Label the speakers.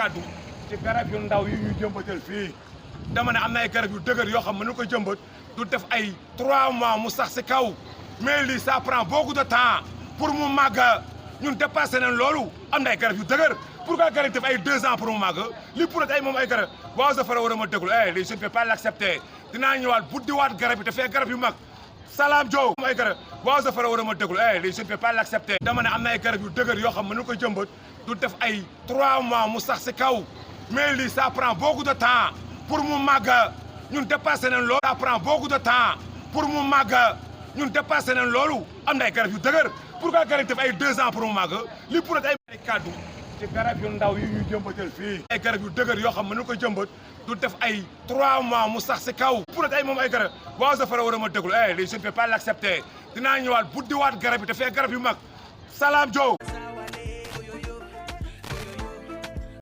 Speaker 1: kàddu ci garab yu ndaw yi ñu jëmbatal fii dama ne am na ay garab yu dëgër yoo xam mënu ko jëmbat du def ay 3 mois mu sax si kaw mais lii ça prend beaucoup de temps pour mu màgg ñun dépassé nañ loolu am na ay garab yu dëgër pourquoi garab def ay 2 ans pour mu màgg lii pour ay moom ay garab waaw sa fara war a ma déglu lii je ne peux pas l'accepter dinaa ñëwaat buddiwaat garab yi dafay garab yu mag Salam Jow ay garab waaw sa fara war a ma déglu lii je ne peux pas l'accepter dama ne am na ay garab yu dëgër yoo xam mënu ko jëmbat du def ay 3 mois mu sax si kaw mais lii ça prend beaucoup de temps pour mu màgg ñun dépassé nañ loolu ça prend beaucoup de temps pour mu màgg ñun dépassé nañ loolu am na ay garab yu dëgër pourquoi garab def ay 2 ans pour mu màgg li pour ay kàddu ci garab yu ndaw yi ñu jëmbatal fii ay garab yu dëgër yoo xam mënu ko jëmbat du def ay 3 mois mu sax si kaw pour ay moom ay garab waaw sa fara war a ma déglu lii je ne peux pas l'accepter dinaa ñëwaat buddiwaat garab yi dafay garab yu mag Salam Jow